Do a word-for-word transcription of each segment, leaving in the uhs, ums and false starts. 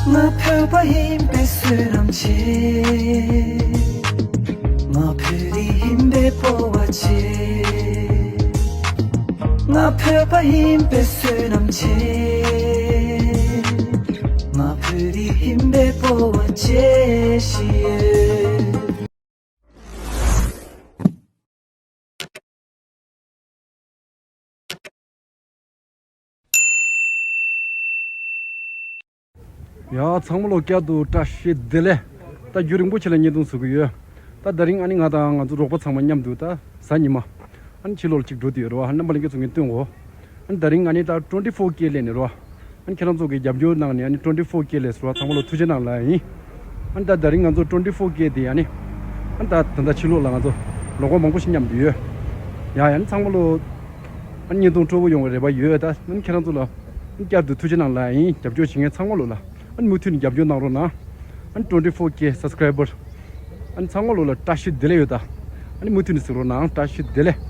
ང་བོད་པ་ཡིན་པའི་བསོད་ནམས་ཆེ། ང་བོད་རིགས་ཡིན་པའི་སྤོབས་པ་ཆེ། ང་བོད་པ་ཡིན་པའི་བསོད་ནམས་ཆེ། ང་བོད་རིགས་ཡིན་པའི་སྤོབས་པ་ཆེ་ཞིག་ཡོད། ཡ། ཚང་མ་ལོ་བསྐྱར་དུ་བཀྲ་ཤིས་བདེ་ལེགས། ད་རྒྱུན་རིང་པོ་ཆེ་ལ་བརྙན་ཐུང་བཟོ་གི་ཡོད། ད་ད་རིང་ཨ་ནི་ང་དང་ང་ཚོ་རོགས་པ་ཚང་མ་མཉམ་དུ་ད་གཟའ་ཉི་མ་ཨ་ནི་ཕྱི་ལོགས་ལ་གཅིག་འགྲོ་དུ་ཡོད་རེད་བ། རྣམ་པ་ལྷན་རྒྱས་ཚོ་ངས་སྟོན་གོ། ཨ་ནི་ད་རིང་ཨ་ནི་ད་twenty four K སླེབས་ནས་རེད་བ། ཨ་ནི་ཁྱེད་རང་ཚོ་གི་རྒྱབ་སྐྱོར་གནང་ནས་ཨ་ནི་twenty four K སླེབས་སོང་བ། ཚང་མ་ལོ་ཐུགས་རྗེ་གནང་ལབ་ཡིན། ཨ་ནི་ད་ད་རིང་ང་ཚོ་twenty four K དེ་ཨ་ནི་ཨ་ནི་ད་ད་ལྟ་ཕྱི་ལོགས་ལ་ང་ཚོ་རོགས་པ་མང་པོ་ཞིག་མཉམ་དུ་ཡོད། ཡ་ཡ། ཨ་ནི་ཚང་མ་ལོ་ཨ་ནི་བརྙན་ཐུང་སྤྲོ་པོ་ཡོང་བའི་རེ་བ་ཡོད། ད་ཨ་ནི་ཁྱེད་རང་ཚོ་ལ་ཨ་ནི་བསྐྱར་དུ་ཐུགས་རྗེ་གནང་ལབ་ཡིན། རྒྱབ་སྐྱོར་བྱེད་མཁན་ཚང་མ་ལོ་ལ་ཨ་ནི་མུ་མཐུད་ནས་རྒྱབ་སྐྱོར་གནང་རོགས་གནང་། ཨ་ནི་twenty four K subscriber ཨ་ནི་ཚང་མ་ལོ་ལ་བཀྲ་ཤིས་བདེ་ལེགས་ཡོད། ད་ཨ་ནི་མུ་མཐུད་ནས་གཟིགས་རོགས་གནང་། བཀྲ་ཤིས་བདེ་ལེགས།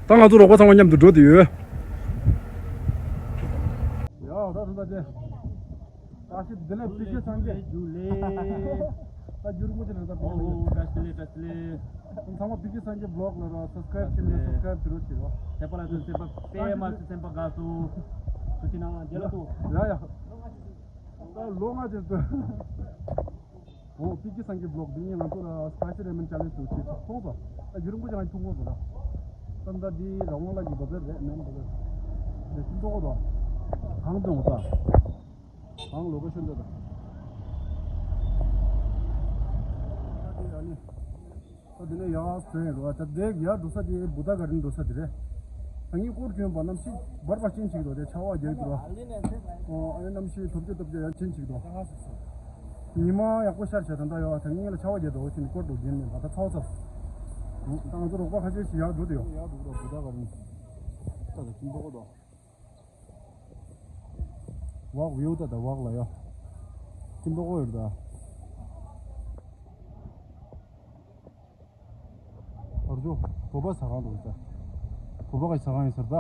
ད་ང་ཚོ་རོགས་པ་ཚང་མ་མཉམ་དུ་འགྲོ་དུ་ཡོད། ཡ། ད་ད་ད་ད། བཀྲ་ཤིས་བདེ་ལེགས། པི་ཀེ་སངས་རྒྱས། ཇུ་ལེ། ད་རྒྱུན་རིང་པོ་ཅིག་རེད་ད། ཨོ་ཧོ། བཀྲ་ཤིས་བདེ་ལེགས། བཀྲ་ཤིས་བདེ་ལེགས། ཚང་མ་པི་ཀེ་སངས་རྒྱས་བི་ལོག་ལ་ར་སབ་སི་ཀ་རེབ་བྱེད་མེད་ན་སབ་སི་ཀ་རེབ་བྱེད་རོགས་བྱེད་རོགས། དེ་པ་ལ་ཚོ་སེམས་པ་པད་མ་ཚོ་སེམས་པ་དགའ་སོང་། ཐུགས་རྗེ་གནང་། རྒྱལ་ལ་ཐུག་ཡ་ཡ། ད་ལོ་ལྔ་ཅན་དུ། ཨོ། པི་ཀེ་སངས་རྒྱས་བི་ལོག་འདི་ཉིད་ང་ཚོ་ལ་སི་པའི་སི་རེ་མན་ཅེ་ལེན་ཇི་ཞིག་བྱེད་ཐུབ་སོང་། ད་རྒྱུན་རིང་པོ་ཅིག་ང་ཐུག་དགོས་སོང་། ད་ད་འདི་རང་དབང་ལགས་ཀྱི་བ་ཛར་རེད། མེན་བ་ཛར་རེད། ཤིན་ཏུ་གོ་ད། གང་དུ་འོང་ད། གང་ལོ་ཀེ་ཤོན་འདི་ད། ད་འདི་ཡ་ནི། ད་འདི་ནས་ཡར་ཐོན་རོ། ད་འདི་ཡར་འགྲོ་ས་དེ་བུདྡྷ་གར་ཌེན་འགྲོ་ས་དེ་རེད། ད་ངས་སྐོར་གྱོན་པ་གནམ་གཤིས་འབར་བ་ཅན་ཞིག་རོ། དེ་ཆར་པ་རྒྱག་གི་རོ། ཨོ། ཨ་ནི་གནམ་གཤིས་ཐོབ་རྒྱུ་ཐོབ་རྒྱུ་ཡང་ཅན་ཞིག་རོ། ཉི་མ་ཡག་པོ་ཤར་བྱས། ད་ལྟ་ཡོད། ད་ངས་ལ་ཆར་པ་རྒྱག་འགྲོ་བཞིན་སྐོར་འགྲོ་རྒྱུན་ནས་ད་ལྟ་ཚ་བ་ཚ། ད་ང་ཚོ་རོགས་པ་ཁ་ཤས་ཤིག་ཡར་འགྲོ་དེ་ཡོད། ཡར་འགྲོ་གི་རོ། བུདྡྷ་གར་ཌེན། ད་ད་ཀིན་པོ་གོ་དོ། ཝག་ཝིའུ་ད་ད་ཝག་ལ་ཡོ། ཀིན་པོ་གོ་ཡོད་ད། ཨར་ཇོ། བོད་པ་ཟ་ཁང་འདུག་ད། བོད་པ་གི་ཟ་ཁང་ཡིན་ཟེར་ད། ད་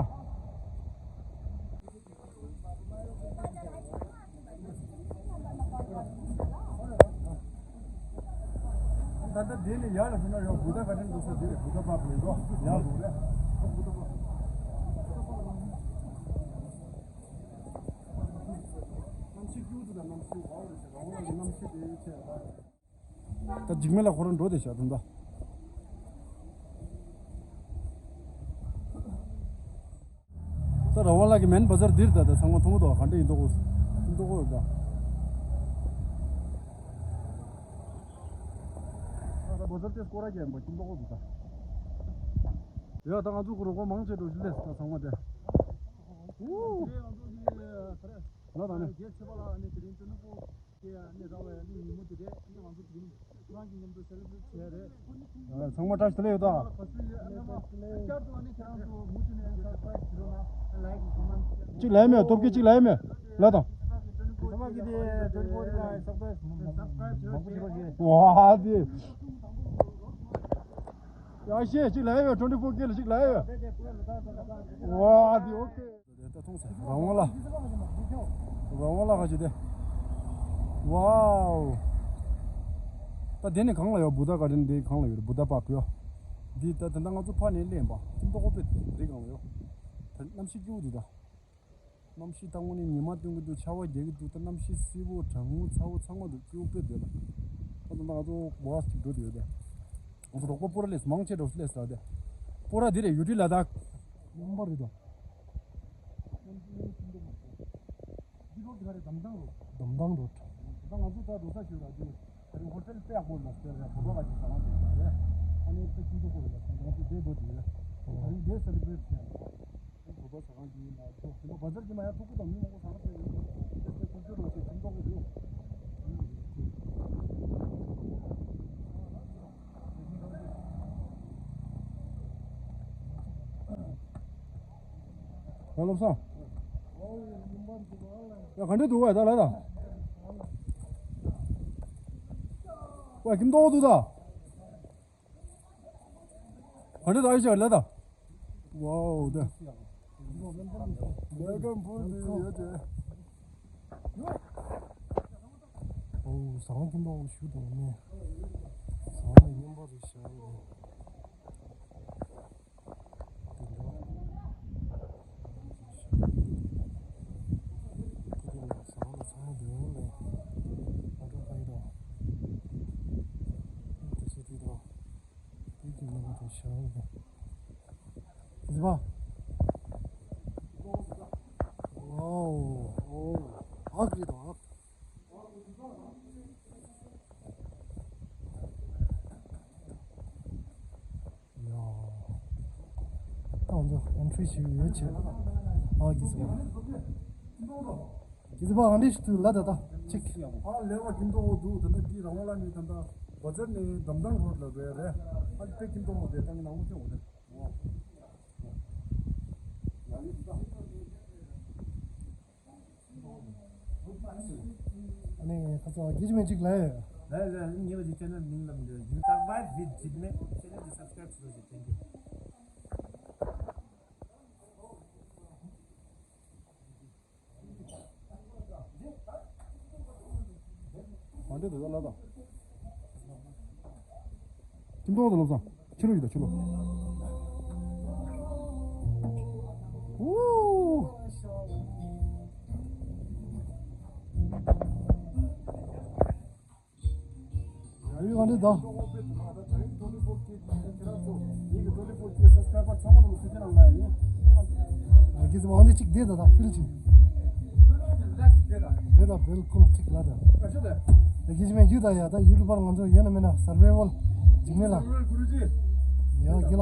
ལྟ་འདི་ནས་ཡར་ལ་སོང་ན་ཡང་བུདྡྷ་གར་ཌེན་འགྲོ་ས་འདི་རེད། བུདྡྷ་པཱརྐ་ལ་འགྲོ་ཡག་འགྲོ་རེད། བུདྡྷ་པཱརྐ། གནམ་གཤིས་སྐྱིད་པོ་འདུག་ད། གནམ་གཤིས་ཝའོ་རེད་ཟེར། རང་དབང་གི་གནམ་གཤིས་དེ་ཆེ་བ། ད་འཇིགས་མེད་ལ་ཁོ་རང་འགྲོ་བསྡད་ཤག་དོན་དག་ད་རང་དབང་ལགས་ཀྱི་མེན་བ་ཛར་འདིར་ད་ད་ཚང་མ་མཐོང་གི་འདུག་ག་འདྲ་ཡིན་མདོག་ཁོ། མདོག་ཁོ་ཡོད་ད། ད་ད་བ་ཛར་དེ་སྐོར་ར་རྒྱག་ཡིན་པ་ཅིག་མདོག་ཁོ་འདུག་ད། ཡ། ད་ང་ཚོ་གི་རོགས་པ་མང་ཆེ་འགྲོ་ཞིག་ལས་ད་ཚང་མ་དེ། ལ་ད་ནི། ཁྱེད་ཨ་ནི་རང་བའི་ཨ་ནི་ཉིན་མོ་དེ་རེད། ཨ་ནི་ང་ཚོ་དེ་རིང་ཁྱེད་རང་གི་མཉམ་དུ་སེ་ལེ་བྷ་རེཊ་བྱས་རེད། ཨ། ཚང་མ་བཀྲ་ཤིས་བདེ་ལེགས་ཡོད་ད། བཀྲ་ཤིས་བདེ་ལེགས། བསྐྱར་དུ་ཨ་ནི་ཁྱེད་རང་ཚོ་མུ་མཐུད་ནས་སབ་སི་ཀ་རེབ་བྱེད་རོགས་གནང་། ལའིཀ་ཀོ་མེན་ཊི། གཅིག་ལབ་མེད། སྟོབས་ཀྱིས་གཅིག་ལབ་མེད། ལབ་དང་། ཚང་མ་གིས་དེ་ཊུ་ཝེན་ཊི་ཕོར་གི་ལ་སབ་སི་ཀ་རེབ་མང་པོ་བྱེད་པ་བྱེད། ཝ་དེ། ཡ་ཤེས། གཅིག་ལབ་མེད། ཊུ་ཝེན་ཊི་ཕོར་ཀེ་ལ་གཅིག་ལབ་མེད། ཝ་དེ་ཨོ་ཁེ། དེ་ལྟ་མཐོང་ས་རང་དབང་ལ། རང་དབང་ལ་ག་ཅི་དེ། ཝའོ། ད་དེ་ནི་གང་ལ་ཡོད། བུདྡྷ་གར་ཌེན་དེ་གང་ལ་ཡོད། བུདྡྷ་པཱརྐ་ཡོད། འདི་ད་ད་ལྟ་ང་ཚོ་ཕ་ནས་སླེབས་པ་ཀིན་པོ་གོ་པེ་དེ་གང་ལ་ཡོད། ད་གནམ་གཤིས་སྐྱིད་པོ་འདུག་ད། གནམ་གཤིས་ད་དངོས་གནས་ཉི་མ་སྟོན་གྱི་འདུག་ཆར་པ་རྒྱག་གི་འདུག་ད་གནམ་གཤིས་བསིལ་པོ་གྲང་མོ་ཚ་པོ་ཚང་མ་འདུག་སྐྱིད་པོ་དཔེ་འདུག་ད། ད་ད་ལྟ་ང་ཚོ་བྷ་སི་ཅིག་འགྲོ་དུ་ཡོད་དེ། ང་ཚོ་རོགས་པ་སྤོ་ར་སླེབས་སོང་། མང་ཆེ་འགྲོ་སླེབས་སོང་དེ། སྤོ་ར་འདི་རེད། ཡུ་ཊི་ལ་དྭགས། རྣམ་པ་རེད་དོ། འདི་རོ་གི་ག་རེ་འདམ་ཐང་རོ། འདམ་ཐང་རོ། ད་ང་ཚོ་ད་འགྲོ་ས་ཞིག་ར་འདི། ད་རིང་ཧོ་ཊེལ་དཔེ་ཡག་པོ་ལ་སྟེར་ར། བོད་པ་ག་ཅིག་ཟ་ཁང་དེ་ལ་རེད། ཨ་ནི་ད་ཀིན་པོ་གོ་པེ་ལ་ད་ང་ཚོ་དེ་འགྲོ་དེ་རེད། ད་རིང་དེ་སེ་ལེ་བྷ་རེཊ་བྱས་ཡ། བོད་པ་ཟ་ཁང་གི་ལ་འགྲོ། དེ་མ་བྷ་ཛར་གྱི་མ་ཡ་ཐུག་གི་དང་མི་མང་པོ་ཟ་ཁང་དེ་ཡོད། དེ་དེ་ཁོ་ཚོ་རོ་ཆེ་ཀིན་པོ་གོ་པེ་ཡོད། ཡ་བློ་བཟང་། ཡ་ག་འདྲ་འདུག་བ་ད་ལ་ད། བ་ཀིན་པོ་འདུག་ད། ག་འདྲ་ད་ཨི་ཤ་ལ་ད། ཝའོ་ད། ཝེལ་ཀམ་ཕུལ་འདི་ཡོད་དེ། ཨོ། ཟ་ཁང་ཁྱིམ་ཐོག་ཞུ་དང་ནས། ཟ་ཁང་ནས་མཉམ་པར་རེད་ཤག་ནས། དེ་འདྲ། དེ་ནས་ཟ་ཁང་ལ་ཚང་མ་འདོན་ནས། ཨ་འགྲོ་ཁ་ཡི་དང་། དེ་ཚོ་དེ་དང་། དེ་གི་ནང་དུ་ཤག་ནས། ཟི་བ། ཨོ། ཨོ། ཨག་རེད་དོ་ཨག་ཡ། ཨང་ཚོ་ཨེན་ཊི་རི་ཞིག་ཡོད་ཆེ། ཨ་གི་ཟི་བ། གི་ཟི་བ་ཨང་འདྲི་ཞིག་ཏུ་ལ་ད་ད་ཅིག་ཨ་ལེ་བ་ཀིན་ཏོ་འདུག་ད་ནི་འདི་རང་ལ་ནི་ད་ད་བ་ཛར་ནི་དམ་དང་རོ་ལ་བས་རེད། ཨ་ཏེ་ཀིན་ཏོ་འདི་ད་ནི་ནང་མོ་ཁྱོད་འོ་རེད། ཨ་ནི་ཁ་ཚ་དགེ་བཅུ་མེད་ཅིག་ལ། ལ་ལ་ཉེ་བ་ཅིག་ཅེ་ནལ་མིང་ལ་འདི་ཡུ་ཊུབ་བའི་བིད་ཇིག་མེད་ཅེ་ནལ་འདི་སབ་སི་ཀ་རེབ་ཞུ་རོགས་ཞེས་དྲན་གྱི། གང་འདྲ་འདུག་ལབ་དང་། ཁྱིམ་ཐོག་ཏུ་ལོབས་སང་ཕྱི་ལོགས་ཡོད་ད་ཕྱི་ལོགས། ཨུ། ཡ་ཡོད་ག་འདྲ་དང་། ཨ་གི་ཙི་མ་འདི་གཅིག་བསྡད་ད་ད་ཕིལ་གཅིག་རེད་ད་བིལ་ཀུལ་གཅིག་ལ་ད། ཨ་གི་ཙི་མ་ཡུ་ད་ཡ་ད་ཡུ་ཊུབ་པར་ང་ཚོ་ཡོད་ན་མེད་ན་སར་ཝའི་ཝལ་འཇིགས་མེད་ལ། ཡ་གི་ལ།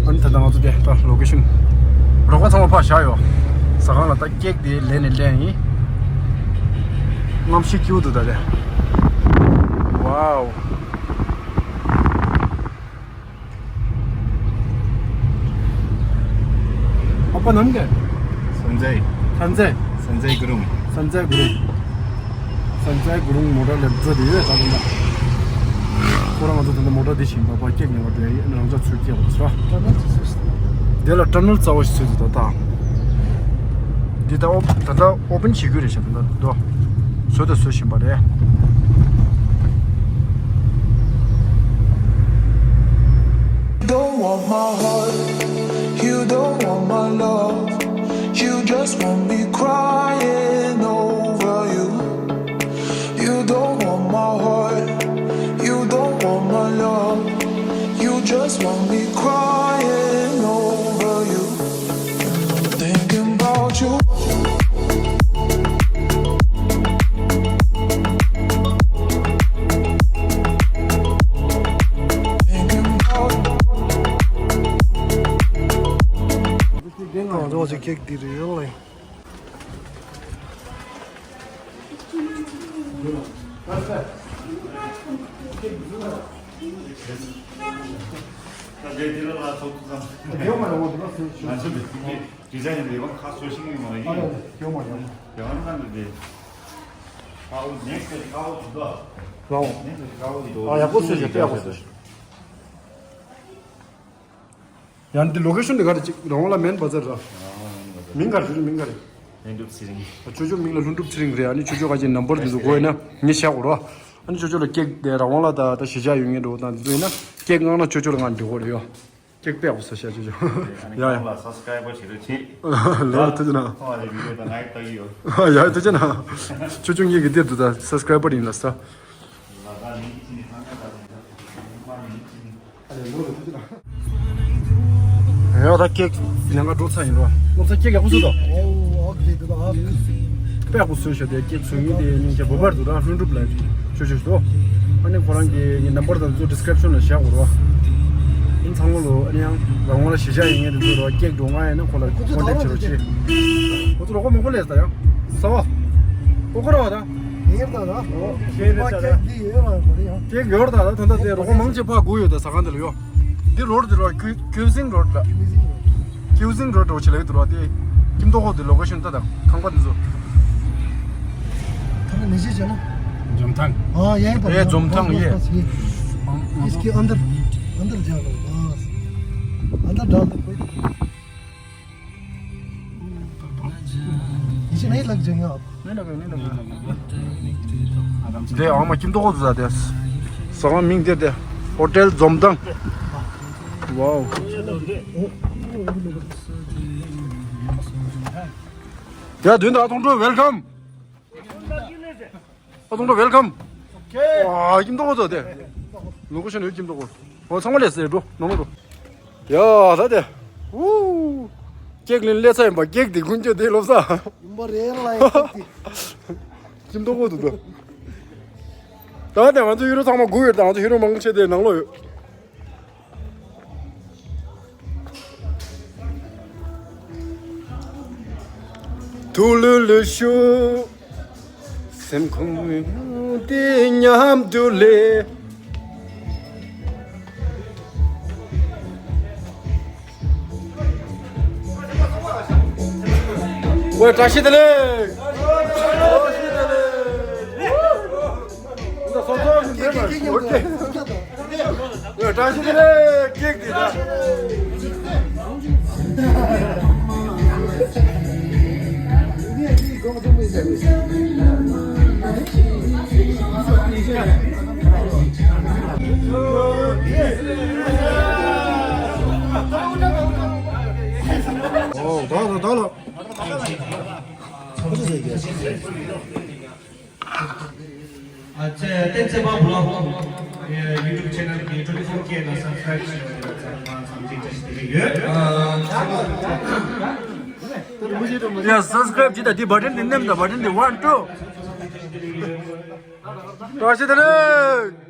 ཨ་ནི་ད་ལྟ་ང་ཚོ་དེ་ད་ལོ་ཀེ་ཤན་རོགས་པ་ཚང་མ་ཕར་བཞག་ཡོད། ཟ་ཁང་ལ་ད་ཀེག་དེ་ལེན་ནས་ལེན་ཡིན། གནམ་གཤིས་སྐྱིད་པོ་འདུག་ད་དེ། ཝའོ། ཨ་ཕ་ནམ་གྱི། སན་ཛའི། སན་ཛའི། སན་ཛའི་གུ་རུང་། སན་ཛའི་གུ་རུང་། སན་ཛའི་གུ་རུང་མོ་ཊ་ལས་འགྲོ་དེ་ཡོད་ད་དུང་ད། ཁོ་རང་ང་ཚོ་ད་ལྟ་མོ་ཊ་དེ་བཞིན་པ་པ་སྐྱེག་ཉོ་བ་འགྲོ་ཡིན་རང་ཅག་ཚུར་སྐྱེལ་བ་ཚོ། དེ་ལ་ཊ་ནལ་རྩ་བ་ཞིག་བཟོས་འདུག་ད་ད། འདི་ད་ཨོ་ད་ལྟ་ཨོ་པན་བྱེད་རྒྱུ་རེད་ཤག་ད་ད་དོ། བཟོ་དང་བཟོ་བཞིན་པ་རེད། You don't want my heart, you don't want my love, you just want me crying over you. You don't want my heart, you don't want my love, you just want me crying over you. And I'm thinking about you. Thinking about you. ང་ཚོ་ཅིག་ཀེག་འདི་རེད་ལེ། ཡང་འདི་ལོ་ཀེ་ཤོན་འདི་ག་རེ་ཅིག་རང་དབང་ལ་མེན་བ་ཛར་ར། མིང་ག་རེ། ཅོ་ཅོ་མིང་ག་རེ། ལྷུན་གྲུབ་ཚེ་རིང་། ཅོ་ཅོ་མིང་ལ་ལྷུན་གྲུབ་ཚེ་རིང་རེད། ཨ་ནི་ཅོ་ཅོ་ག་ཅིག་ནམ་བར་འདི་ཚོ་དགོས་ཡོད་ན་ངས་བཞག་གོ་ར། ཨ་ནི་ཅོ་ཅོ་ལ་ཀེག་དེ་རང་དབང་ལ་ད་ད་གཞིས་ཆགས་ཡོད་ངེས་འགྲོ་དང་འདི་ཚོ་ཡིན་ན་ཀེག་མངགས་ན་ཅོ་ཅོ་ལ་ང་འབྲི་གོ་རེད་ཡོ། ཀེག་དཔེ་ཡག་པོ་བཟོས་ཤག་ཅོ་ཅོ། ཡ་ཡ། ལ་སབ་སི་ཀ་རའི་བར་བྱེད་རོགས་བྱེད། ལེགས་ཐུགས་རྗེ་གནང་། ཁོང་ལ་བི་ཌི་ཡོ་དང་ང་ཡི་ལྟ་གི་ཡོད། ཡ་ཡ་ཐུགས་རྗེ་གནང་། ཅོ་ཅོ་ངེད་ཀྱི་འདིར་འདུག་ད་སབ་སི་ཀ་རའི་བར་ཡིན་ལ་ས། ལ་ད་མིང་ཅི་ནི་ཁང་ཁ་ད་མིང་ད་མིང་མ་མིང་ཅི་ནི། ཡང་ད་ཀེག་ཉང་ག་འགྲོ་ཚར་ཡིན་རོ། སློབ་ཚན་ཀེག་ཡག་པོ་བཟོས་དོ། ཨོ་ཨོ་ཀེག་དེ་དག་དཔེ་ཡག་པོ་བཟོས་ཤག་དེ་ཀེག་བཟོ་མཁན་དེ་སྙིང་རྗེ་བོད་པར་འདུག་ར། ལྷུན་གྲུབ་ལགས་ཅོ་ཅོ་ཞུ་དོ། ཨ་ནི་ཁོ་རང་གི་ནམ་བར་དང་ཚོ་ཌི་སི་ཀི་རིབ་ཤན་ལ་བཞག་གོ་རོ། ཨིན་ཚང་མ་ལོ་ཨ་ནི་ཡང་རང་དབང་ལ་གཞིས་ཆགས་ཡིན་མཁན་དེ་ཚོ་རོ་ཀེག་འགྲོ་ང་ཡིན་ན་ཁོ་ལ་ཁོ་ཚོ་ཀོན་ཊེག་བྱེད་རོགས་བྱེད། ཁོ་ཚོ་རོགས་པ་མང་པོ་ལས་ད་ཡང་ས་བ། ཨོ་ཁོ་ར་བ་ད། ཁྱེད་ད་ལ། ཁྱེད་ད་ལ། ཁྱེད་འདི་ཡོད་ར་གོ་རེ་ཡང་། ཁྱེད་ཡོད་ད་ལ། ད་ད་དེ་རོགས་མང་ཆེ་ཕ་གུ་ཡོད་ད་ས་གང་དེ་ལ་ཡོད། འདི་རོ་ཌི་འདི་རོ་ཁྱུ་ཁྱུ་སིང་རོ་ཌི་ལ། ཁྱུ་སིང་རོ་ཌི་འོ་ཆེ་ལ་ཡོད་དུ་རོ། དེ་ཁྱིམ་ཐོག་ཁོ་དེ་ལོ་ཀེ་ཤན་ད་ད་ཁང་པ་འདི་ཚོ། ཐ་ན་ནི་ཞེས་བྱ་ན། འཛོམས་ཐང་། ཨ་ཡ་ཡ་པ་ཨེ་འཛོམས་ཐང་ཡེ། इसके अंदर अंदर जाओ बस। अंदर डाल दो कोई। नीचे नहीं लग जाएंगे आप। नहीं लगेगा, नहीं लगेगा। དེ་ཨ་མ་ཁྱིམ་ཐོག་ཏུ་ཟ་དེ། ས་ག་མིང་དེ་དེ། ཧོ་ཊེལ་འཛོམས་ཐང་། ཝའོ། ཡ་དུན་ད་ཐོང་ཁྲོ་ཝེལ་ཀམ། ཨ་ཐོང་ཁྲོ་ཝེལ་ཀམ། ཨ་ཁྱིམ་ཐོག་ཏུ་དེ། ལུ་གུ་ཤ་ནུ་ཁྱིམ་ཐོག་ཨོ་ཚང་མ་ལས་ཟེར་འགྲོ་ནང་མ་འགྲོ། ཡ་ད་དེ། ཝུ། ཀེག་ལེན་ལས་ཚ་ཡིན་པ་ཀེག་དེ་ཀུན་སྤྱོད་དེ་ལོབས་ས། ཡིན་པ་རེད་ལ་ཡིན་ཀེག་དེ། ཁྱིམ་ཐོག་གོ་འདུག་ད། ད་དེ་ང་ཚོ་ཧི་རོ་ཚང་མ་སྒུག་ཡོད་ད། ང་ཚོ་ཧི་རོ་མང་ཆེ་དེ་ནང་ལོགས་ཡོད། ཐུགས་ལྷོད་ལྷོད་ཞུ། སེམས་ཁོང་དེ་མཉམ་དུ་ལས། ཝེ་བཀྲ་ཤིས་བདེ་ལེགས། ཨོ་ཀེ། བཀྲ་ཤིས་བདེ་ལེགས་ཀེག་དེ་ད། ཨོ་ད་ད་ད་ལ། ཨ་ཙེ་ཏེ་ཙེ་པ་བུ་ལ་ཧོ། ཡ་ཡུ་ཊུབ་ཆེ་ནལ་གི་ཊུ་ཊི་ཕོར་ཀེ་ལ་སབ་སི་ཀ་རེབ་བྱས་ཡོད་ཙང་མ་སམ་ཅིག་ཅིག་དེ་ཡོད། ཡ་སབ་སི་ཀ་རེབ་ཅིག་དང་དེ་བ་ཊན་དེ་མནན་དང་བ་ཊན་དེ་ཝན་ཊུ། བཀྲ་ཤིས་བདེ་ལེགས།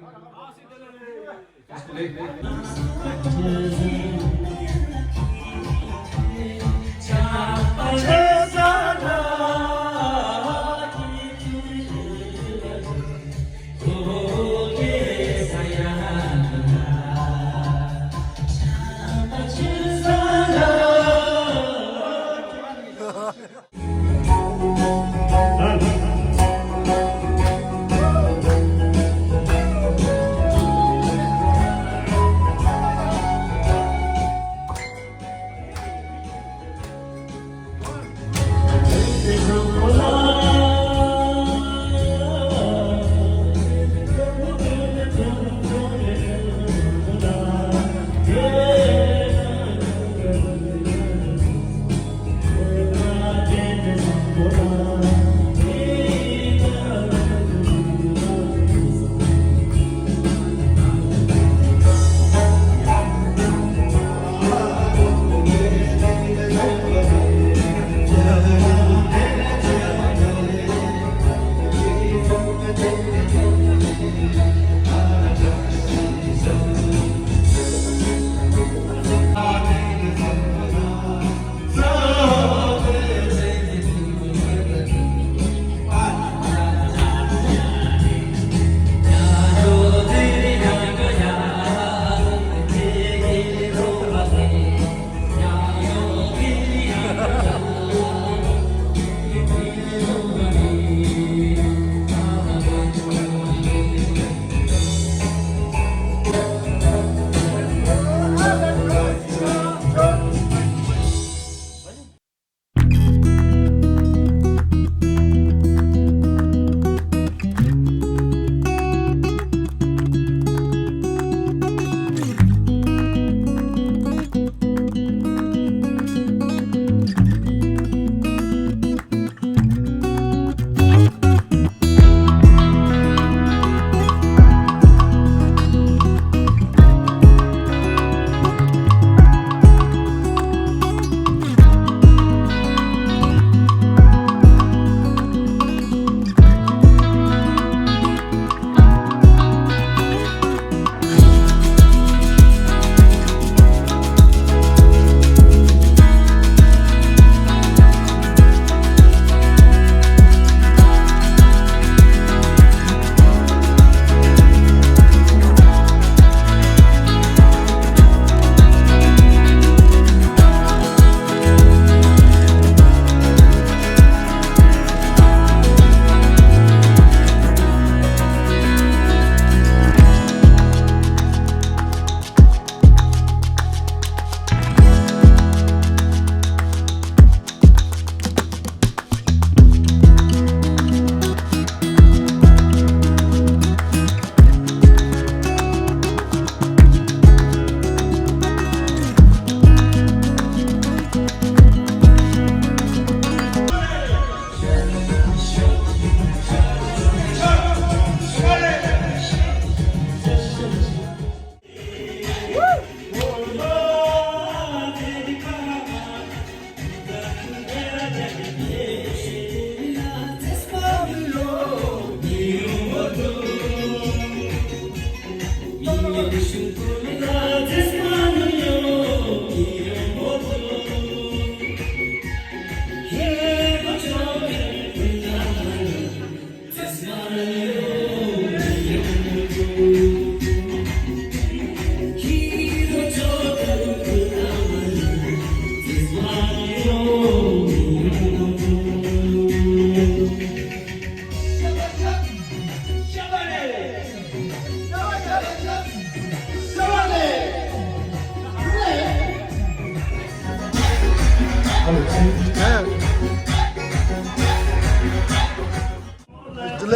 ལེ།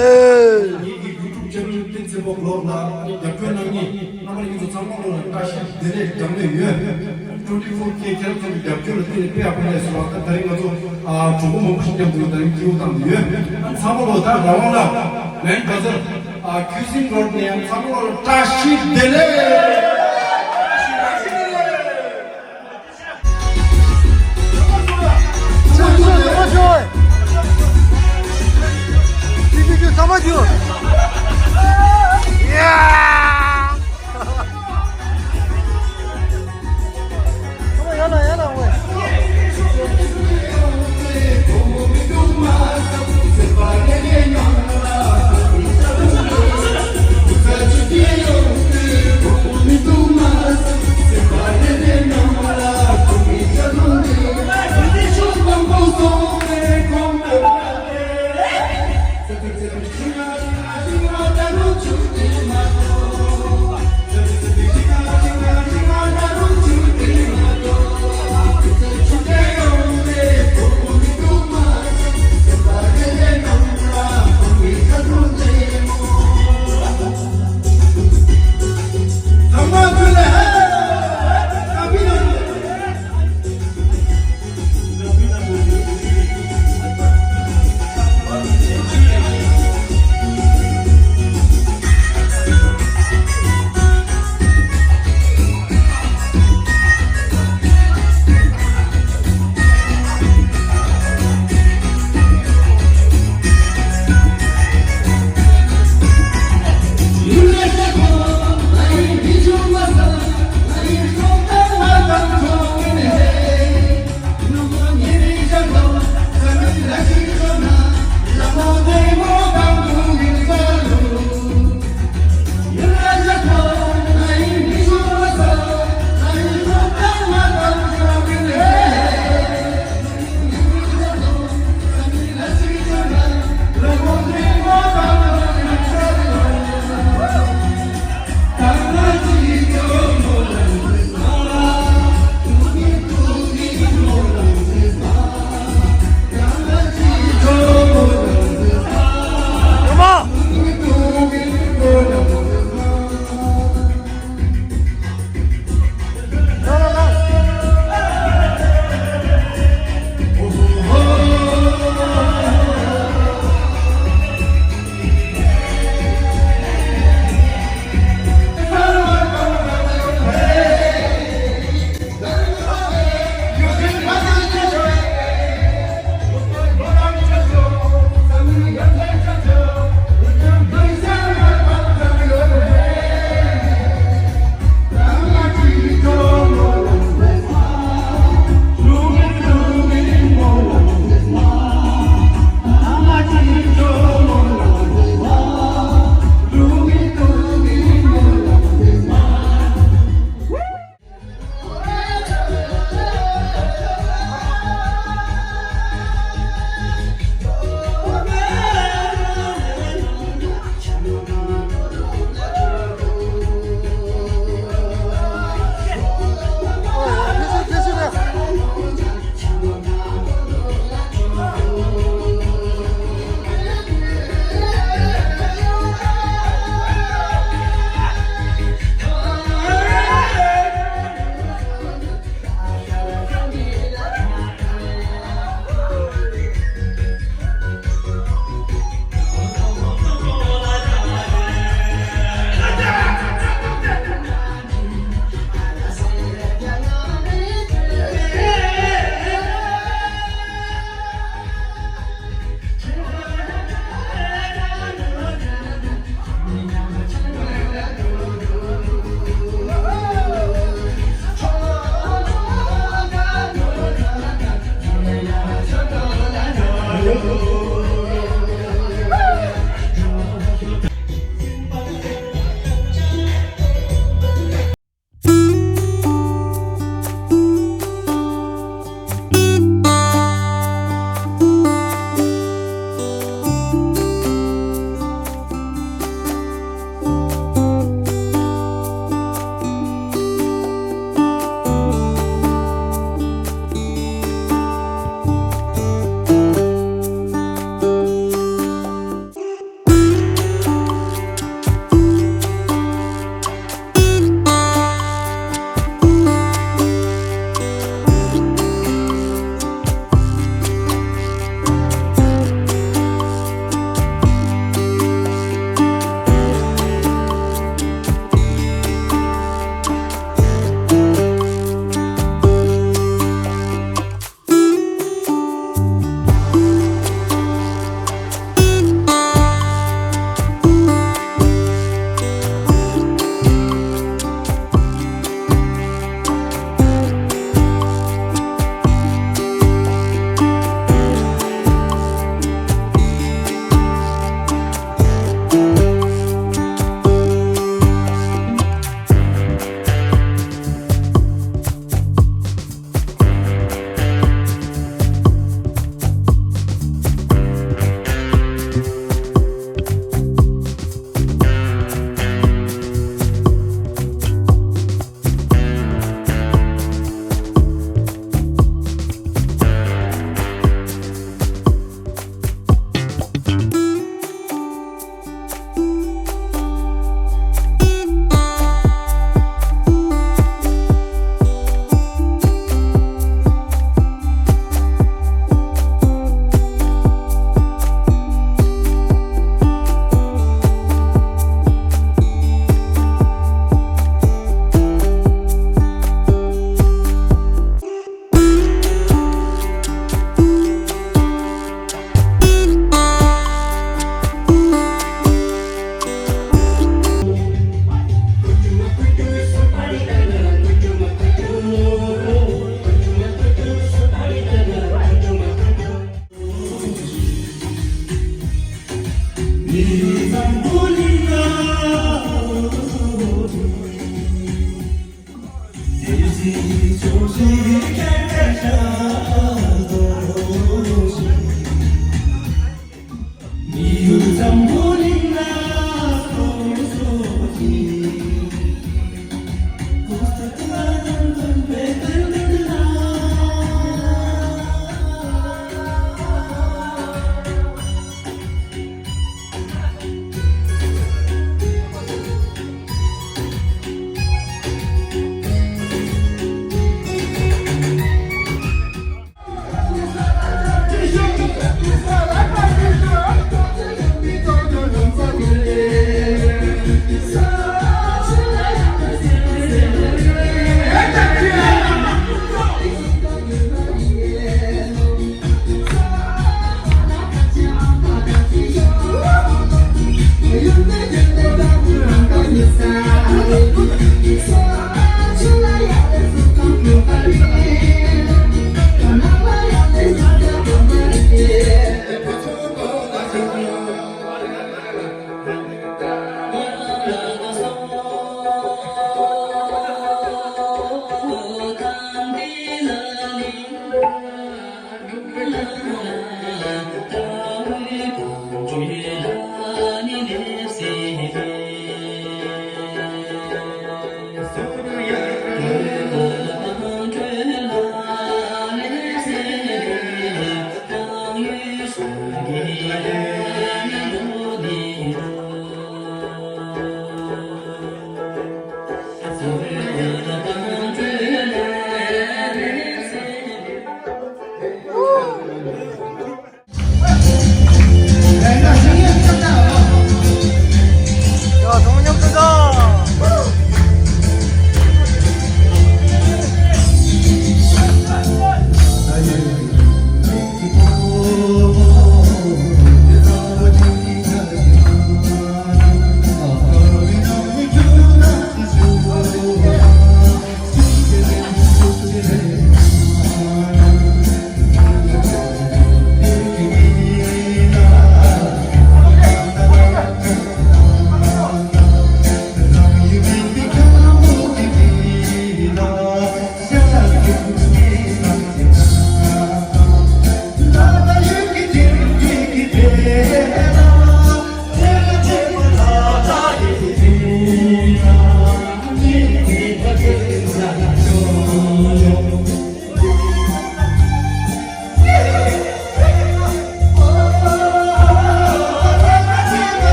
ངེད་ཀྱི་ཡུ་ཊུབ་ཆེ་ནལ་བསྟན་འཛིན་པོ་གློག་ལ་རྒྱབ་སྐྱོར་གནང་མཁན་རྣམ་པ་ལྷན་རྒྱས་ཚོ་ཚང་མ་ལོ་ལ་བཀྲ་ཤིས་བདེ་ལེགས་གྲངས་མེད་ཡོད། ཊུ་ཝེན་ཊི་ཕོར་ཀེ་ཁྱེད་རང་ཚོ་གི་རྒྱབ་སྐྱོར་ལ་བརྟེན་ནས་དཔེ་ཡག་པོ་ལས་སོང་བ། ད་ད་རིང་ང་ཚོ་ཨ་གྲོགས་པོ་མང་པོ་ཞིག་མཉམ་དུ་ད་རིང་སྐྱིད་པོ་བཏང་གི་ཡོད། ཚང་མ་ལོ་ད་རང་དབང་ལ་མན་བྷ་ཛར་ཨ་ཁུ་སིན་རོཌ་ནས་ཡང་ཚང་མ་ལོ་ལ་བཀྲ་ཤིས་བདེ་ལེགས།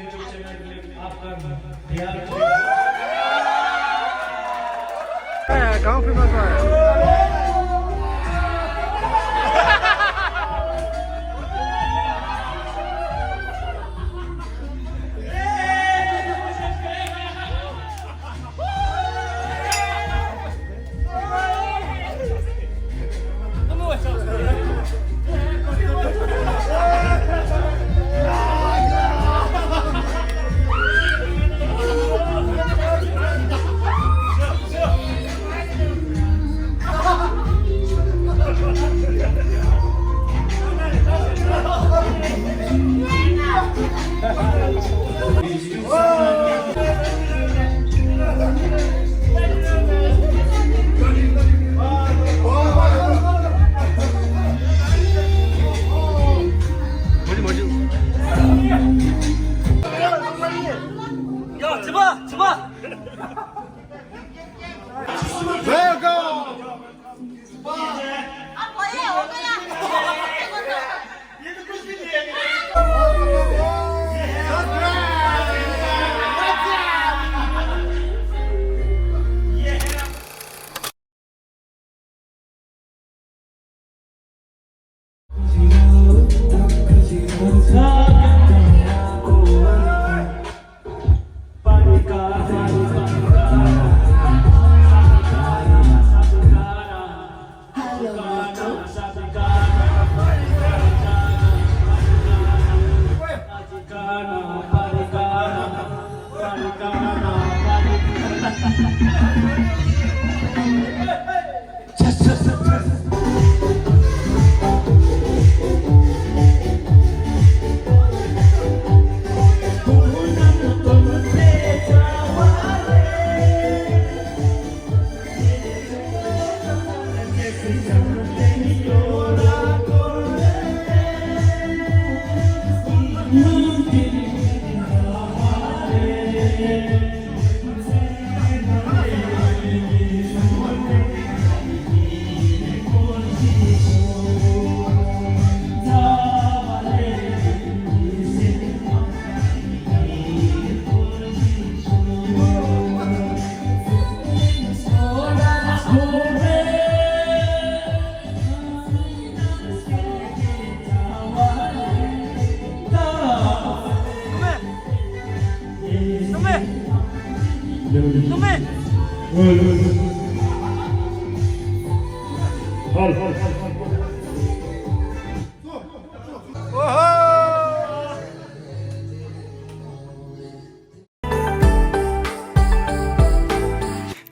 ཡ་ཡ་གང་ཕེབས་མ་སོང་།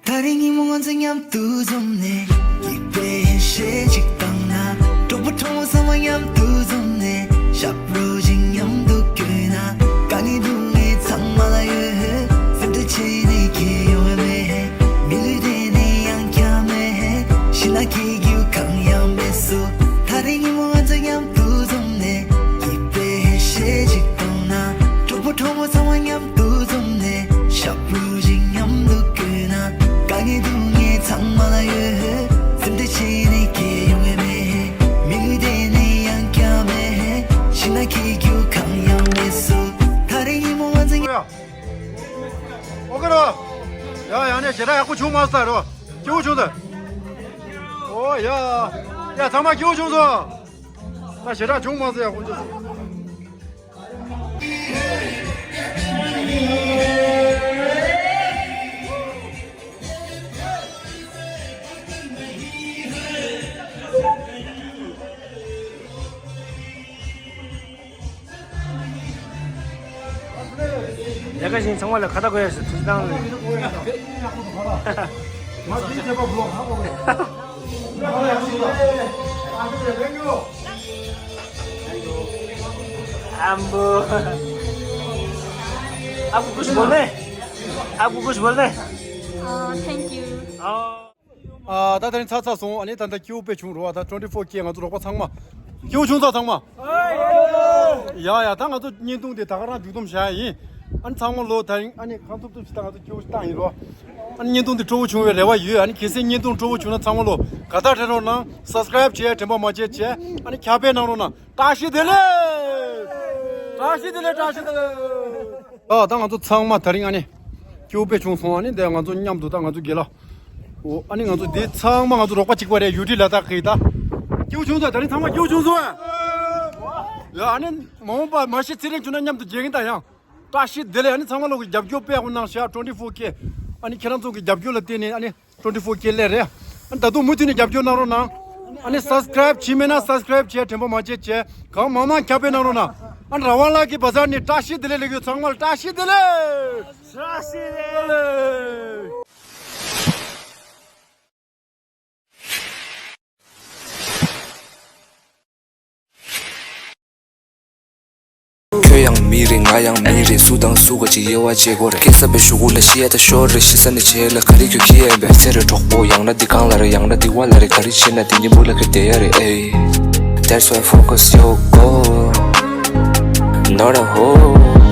ད་རེས་ཉིན་མོ་ང་ཚོ་མཉམ་དུ་འཛོམས་ནས། སྐྱིད་པའི་ཞལ་གཅིག་བཏང་ན། གྲོགས་པོ་གྲོགས་མོ་ཚང་མ་མཉམ་དུ་འཛོམས་ནས། ཞབས་བྲོ་ཞིག་མཉམ་དུ་བརྐྱངས་ན། དཀའ་ངལ་སྡུག་བསྔལ་ཚང་མ་ལ་ཡོད། སེམས་ཁྲལ་བྱེད་ནི་གང་ཡང་ཡོད་མེད། མི་ལུས་དེ་ནི་ཡང་བསྐྱར་མེད། ཤི་ན་སྐྱེ་རྒྱུ་གང་ཡང་མེད་སོ། ད་རེས་ཉིན་མོ་ང་ཚོ་མཉམ་དུ་འཛོམས་ནས། སྐྱིད་པའི་ཞལ་གཅིག་བཏང་ན། གྲོགས་པོ་གྲོགས་མོ་ཚང་མ་མཉམ་དུ་འཛོམས་ནས། ཞབས་བྲོ་ཞིག་མཉམ་དུ་བརྐྱངས་ན། དཀའ་ངལ་སྡུག་བསྔལ་ཚང་མ་ལ་ཡོད། སེམས་ཁྲལ་བྱེད་ནི་གང་ཡང་ཡོད་མེད། མི་ལུས་དེ་ནི་ཡང་བསྐྱར་མེད། ཤི་ན་སྐྱེ་རྒྱུ་གང་ཡང་མེད་སོ། ད་རེས་ཉིན་མོ་ང་ཚོ་མཉམ། ཨོ་ཀེ་རོ། ཡ་ཡ་ནས་ཞེ་དྲག་ཡག་པོ་བྱུང་མ་སོང་རོ། སྐྱིད་པོ་བྱུང་ད། ཨོ་ཡ། ཡ་ཚང་མ་སྐྱིད་པོ་བྱུང་སོང་། ད་ཞེ་དྲག་བྱུང་མ་སོང་ཡག་པོ་བྱུང་སོང་། ལས་ཀ་བཞིན་ཚང་མ་ལ་ཁ་བརྡ་དགོས་ཡ་ཞིག་ཐུགས་སྣང་ལས། ཨམ་བུ། आपको कुछ बोलना है? आपको कुछ बोलना है? अ, thank you। A, ད་ད་རིང་ཚར་ཚར་སོང་། ཨ་ནི་ད་ལྟ་སྐྱིད་པོ་དཔེ་བྱུང་རོ། ད་twenty four K ང་ཚོ་རོགས་པ་ཚང་མ་སྐྱིད་པོ་བྱུང་ཚར་ཚང་མ། ཡ་ཡ། ད་ང་ཚོ་བརྙན་ཐུང་དེ་ད་ག་རང་མཇུག་བསྡོམས་བྱ་ཡ་ཡིན། ཨ་ནི་ཚང་མ་ལོ་ད་རིང་ཨ་ནི་གང་ཐུབ་ཐུབ་ཞིག་ད་ང་ཚོ་སྐྱིད་པོ་ཞིག་བཏང་ཡིན་རོ། ཨ་ནི་བརྙན་ཐུང་དེ་སྤྲོ་པོ་བྱུང་བའི་རེ་བ་ཡོད། ཨ་ནི་གལ་སྲིད་བརྙན་ཐུང་སྤྲོ་པོ་བྱུང་ན་ཚང་མ་ལོ་དགའ་རྟགས་སྤྲད་རོགས་གནང་། subscribe བྱེད་ཡ་དྲན་པ་མ་བརྗེད་བྱས། ཨ་ནི་ཁྱབ་སྤེལ་གནང་རོགས་གནང་། བཀྲ་ཤིས་བདེ་ལེགས། བཀྲ་ཤིས་བདེ་ལེགས། བཀྲ་ཤིས་བདེ་ལེགས། ཨ་ད་ང་ཚོ་ཚང་མ་དེ་རིང་ཨ་ནི་སྐྱིད་པོ་དཔེ་བྱུང་སོང་། ཨ་ནི་འདི་ང་ཚོ་མཉམ་དུ་ད་ང་ཚོ་དགེ་ལགས། འོ་ཨ་ནི་ང་ཚོ་འདི་ཚང་མ་ང་ཚོ་རོགས་པ་གཅིག་པ་རེད། ཡུ་ཊི་ལ་དྭགས་ཀྱི་ད་སྐྱིད་པོ་བྱུང་སོང་། དེ་རིང་ཚང་མ་སྐྱིད་པོ་བྱུང་སོང་ཨ། ཡ་ཨ་ནི་མ་འོངས་པ་མ་གཞི་ཚེ་རིང་བྱུང་ན་མཉམ་དུ་མཇལ་གྱིན་ད་ཡང་། བཀྲ་ཤིས་བདེ་ལེགས། ཨ་ནི་ཚང་མ་ལོག་གི་རྒྱབ་སྐྱོར་དཔེ་ཡག་པོ་གནང་ཤག་ཊུ་ཝེན་ཊི་ཕོར་ཀེ། ཨ་ནི་ཁྱེད་རང་ཚོ་གི་རྒྱབ་སྐྱོར་ལ་བརྟེན་ནས་ཨ་ནི་ཊུ་ཝེན་ཊི་ཕོར་ཀེ་སླེབས་རེད། ཨ་ནི་ད་དུང་མུ་མཐུད་ནས་རྒྱབ་སྐྱོར་གནང་རོགས་གནང་། ཨ་ནི་སབ་སི་ཀ་རེབ་བྱས་མེད་ན་སབ་སི་ཀ་རེབ་བྱས། དྲན་པ་མ་བརྗེད་བྱས། གང་མང་མང་ཁྱབ་སྤེལ་གནང་རོགས་གནང་། ཨ་ནི་ར་ཝང་ལགས་ཀྱི་བ་ཛར་ནས་བཀྲ་ཤིས་བདེ་ལེགས་ལེགས་ཡོད། ཚང་མ་ལ་བཀྲ་ཤིས་བདེ་ལེགས། བཀྲ་ཤིས་བདེ་ལེགས། ཁྱོད་ཡང་མི་རེད། ང་ཡང་མི་རེད། སུ་དང་སུ་ག་ཅིག་དབྱེ་བ་འབྱེད་དགོས་རེད། སྐྱེས་ས་པའི་གཞུག་གུ་ལ་ཤི་ཡ་ད་ཤོར་རེད། ཤི་ས་ནས་བྱེད་ལ་ག་རེ་ཁྱོད་ཁྱི་ཡན་པས་ཚེ་རེ་གྲོགས་པོ། ཡང་ན་འདི་གང་ལ་རེད། ཡང་ན་འདི་བ་ལ་རེད། ག་རེ་བྱེད་ན་དེ་ཉིན་མུ་ལ་ཁ་བསྡད་ཡ་རེད། ཨེ། That's why focus your goal, not a hole.